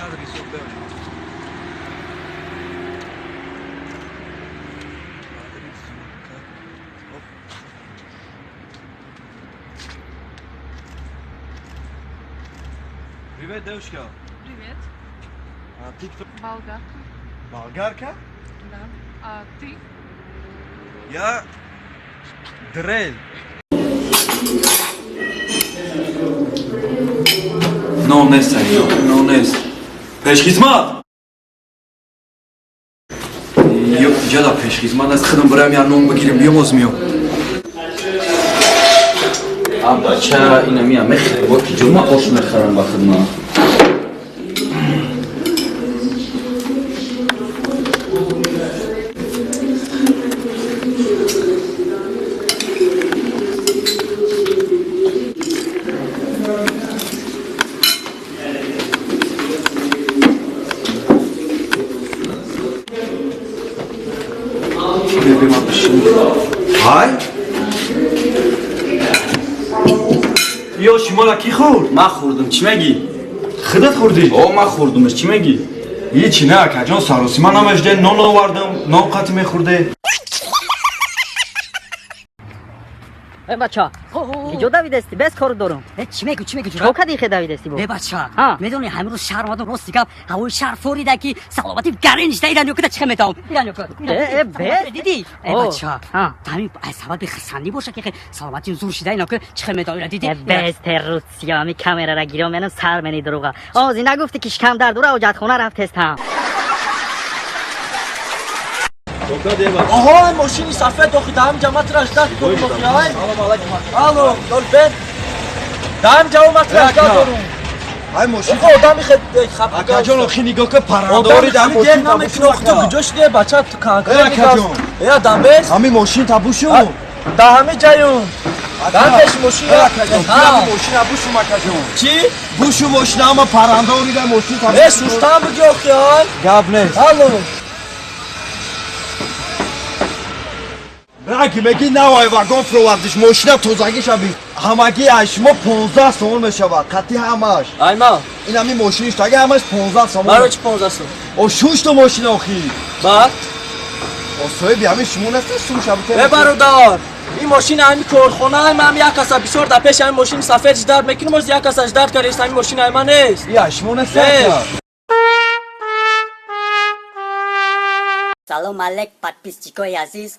адресок дай. Привет, девушка. Привет. А ты кто? Болгарка. Болгарка? Да. А ты? Я Дрель. No нест, но нест. Пешхизмат! Ё, ҷада пешхизмат аст, худам бароям я нон бигирем, биё боз миём. А бача, ина мия мехӯрем, бо ки ҷо ма ош мехӯрам ба хидмат. Ҳай? Ё шумола кӣ хӯрд? Ман хӯрдум, чӣ мегӣ? Худат хӯрдӣ? О, ман хӯрдумаш, чӣ мегӣ? Ҳичи не, акаҷон, саросима намешде, нон овардам, нон қатӣ мехӯрде. Э бача, киҷо давидасти? Бес кор дорум. Э чӣ мегӯ, чӣ мегӯ? Чо кади хе давидасти бо? Э бача, Ҳа. медони ҳамин рӯз шаҳр омадам, рости гап, ҳавои шаҳр форида ки саломатӣ гарин шида, иран ёкида чӣ метавом? Иран ёкида. Э, э, бес. Дидӣ? Э О, бача, ҳа. ҳамин аз сабаби хурсандӣ боша ки саломатим зур шида, ина ки чӣ метавом, ира дидӣ? Э бес террутсия, ми камерара гиром менам сар мени дурӯға. Ози нагуфти ки шикам дард дора, ҳоҷатхона рафтестам. Оҳо, мошини сафед охи даҳам ҷамъат рашдат дорум охи ай. Алло, долбен. Даҳам ҷамъат рашдат дорум. Ай мошин. Охо одами хед хап. Акаҷон, охи нигоҳ ка Одами паррандори дами дер намекуна, охи ту куҷо шуди, бача ту Э, канкра акаҷон. Э, адам бес. Ҳамин мошин табушу. Да ҳами ҷаюн. Даҳам пеш мошин. Э, акаҷон, Ҳа. мошина бушу, акаҷон. Чӣ? Бушу мошина, ҳама паррандори да мошин табушу. Э, шуштан буги охи ай. Гап нест. Алло. Раки меги навай вагон фировардиш, мошина тозагиша би. Ҳамагӣ аз шумо 15 сомон мешавад, қатъи ҳамаш. Айма, Ин ҳамин мошини штаги ҳамаш 15 сомон. маро чӣ 15 сом? О шушту мошина охи. Баъд? О соҳиби ҳамин шумо нестед, шуша бите. Э бародар, ин мошин ҳами корхона, ҳами ҳами як каса бисёр дар пеши ҳами мошини сафед ждард мекунем, оз як каса ждард кард, ҳами мошин ҳама нест. Я шумо нестед. Нест. Салом алейк, подписчикои азиз.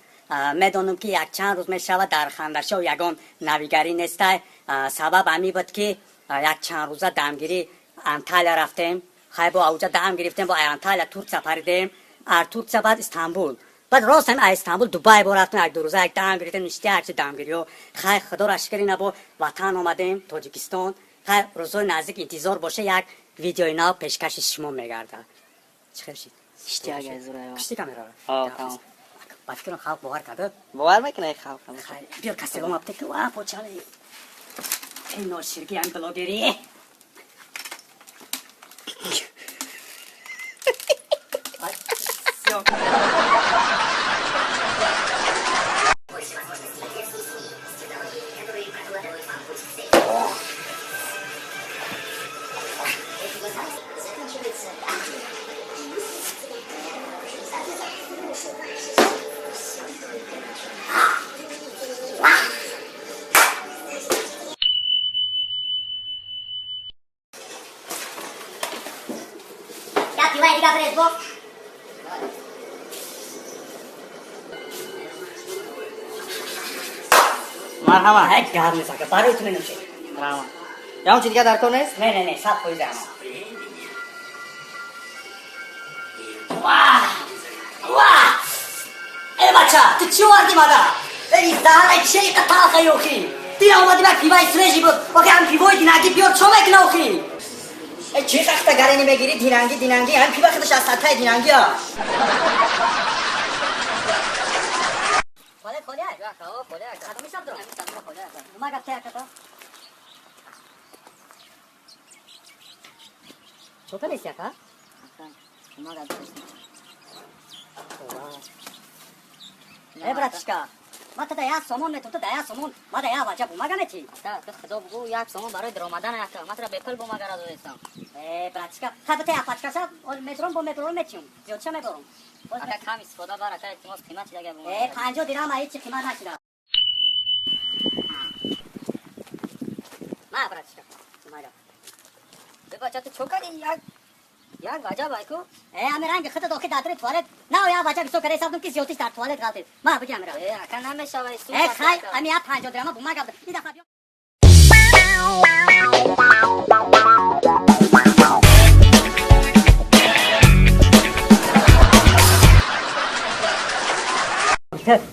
Медонам ки якчанд рӯз мешавад дар Хандашов ягон навигарӣ нестай. Сабаб ҳамин буд ки якчанд рӯза дамгирӣ Анталия рафтем. Хай бо ауҷа дам гирифтем, бо Анталия Турция паридем. Ар Турция баъд Истанбул. Баъд рост ҳамин аз Истанбул Дубай бо рафтем, як ду рӯза як дам гирифтем, ништи ҳарчи дамгириҳо. Хай худоро шукр, ина бо ватан омадем, Тоҷикистон. Хай рӯзҳои наздик интизор боша, як видеои нав пешкаши шумо мегардад. Чӣ хел шид? Ишти ага зура. Кушти камераро? Ҳо, тамом. Ба фикрам халқ бовар кард. Бовар мекунай халқ? Хай, биёр каселом аптека, ва почали. Эй ноширги ам блогери. Всё. Я пивай дига брез бо. Марҳамат. Ҳай гап несака, барои ту менӯшед. Марҳамат. Ягон чи дига дар кор нест? Не, не, не, 100% ама. Ва! Ва! Э бача, ту чӣ овардӣ мада? Э даҳана чӣ иқа талха ёхи? Ти омадӣ ба пиваи свежий буд. Охи ҳам пивои динагӣ биёр чо мекуна охи? Э чӣ хахта гарени мегирӣ динангӣ динангӣ, ҳам пива худаш аз сатҳаи динангӣ а. Холе, холе. Кадоми сабдро? Ма гапта яката. Чока нест яка? Ма гапта. Э братишка, Ма тада як сомон метум, ту да як сомон, ма да як ваҷа бумага метӣ. Ака, ту худо бугу, як сомон барои даромадан, ака. Ман тура бепул бумага додистам. Э, братишка, хай бите як пачкаша, метром бо метром метиюм. Зиёдша меборам. Ака, кам истифода бар, ака, илтимос, қимат шида бумага. Э, 50 дирам ҳеҷ қимат нашида. Ма, братишка, бумага. Бача, ту чо кардӣ? Як ваҷа байку? Э, ами ранги худат охи дар туалет. На, як ваҷа бисёр карда ҳисоб ки зиёдтиш дар туалет ғалтид. Ма буги амира. Э, ака, намешава. Э, хай, ами як 50 дирама бумага. Ин дафъа биё.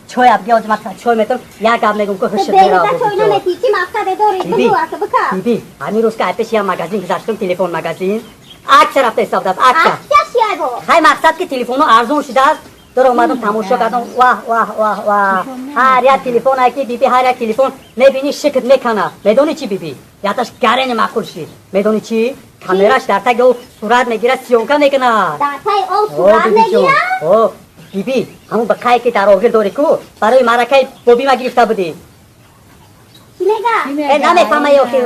Чой абги оз ма чой метам, як гап мегум ку ҳушт мера. Чой намети, чӣ мақсаде дорӣ? Бугу ака, бика. Биби, ҳамин рӯз ки айпеш як магазин гузаштум, телефон магазин. Акция рафта ҳисоб дад, акция. Акция чия бо? Хай мақсад ки телефонҳо арзон шудааст. Дор омадам тамошо кардам. Ваҳ, ваҳ, ваҳ, ваҳ. Ҳар як телефон ки биби, ҳар як телефон мебинӣ шикт мекана. Медонӣ чӣ биби? Яташ гарени маъқул шид. Медонӣ чӣ? Камераш дар таги ӯ сурат мегирад, съёмка мекунад. Дар таи ӯ сурат мегирад? О, биби, ҳамун ба қай ки дар оғил дорӣ ку, барои маъракаи боби ма гирифта будӣ. Чӣ мега? Э, намефаҳмаи охи,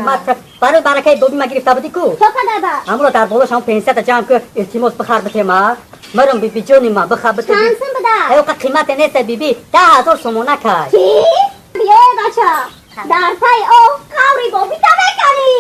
барои маъракаи боби ма гирифта будӣ ку. Чо кадаба? Ҳамонро дар болош ҳамун пенсията ҷамъ ку, илтимос бихар битема. Мирам биби ҷони ма, бихар бите. Чанд сум буда? Э, оқа қимате нест биби, 10,000 сомона кай. Чӣ? Биё бача, дар таи ӯ қаври бобита меканӣ.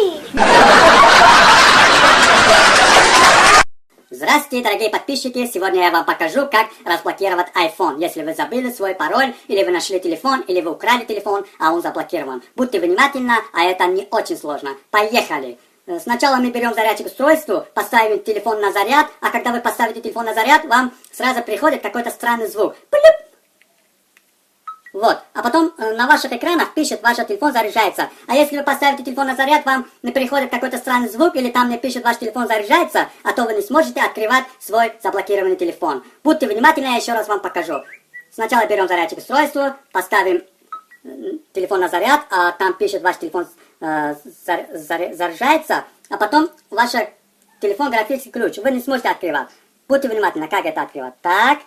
Здравствуйте, дорогие подписчики! Сегодня я вам покажу, как разблокировать iPhone. Если вы забыли свой пароль, или вы нашли телефон, или вы украли телефон, а он заблокирован. Будьте внимательны, а это не очень сложно. Поехали! Сначала мы берем зарядчик устройству, поставим телефон на заряд, а когда вы поставите телефон на заряд, вам сразу приходит какой-то странный звук. Плюп! Вот. А потом на ваших экранах пишет, ваш телефон заряжается. А если вы поставите телефон на заряд, вам не приходит какой-то странный звук, или там не пишет, ваш телефон заряжается, а то вы не сможете открывать свой заблокированный телефон. Будьте внимательны, я еще раз вам покажу. Сначала берем зарядчик устройства, поставим телефон на заряд, а там пишет, ваш телефон заряжается, а потом ваш телефон графический ключ. Вы не сможете открывать. Будьте внимательны, как это открывать. Так,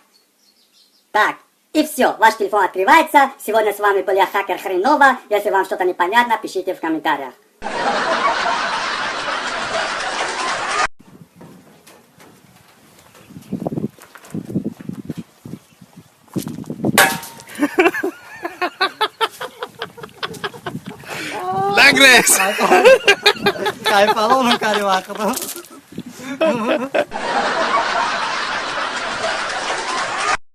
так. И все, ваш телефон открывается. Сегодня с вами был я, хакер Хренова. Если вам что-то непонятно, пишите в комментариях. Лагрес! Кайфалону кари вақто.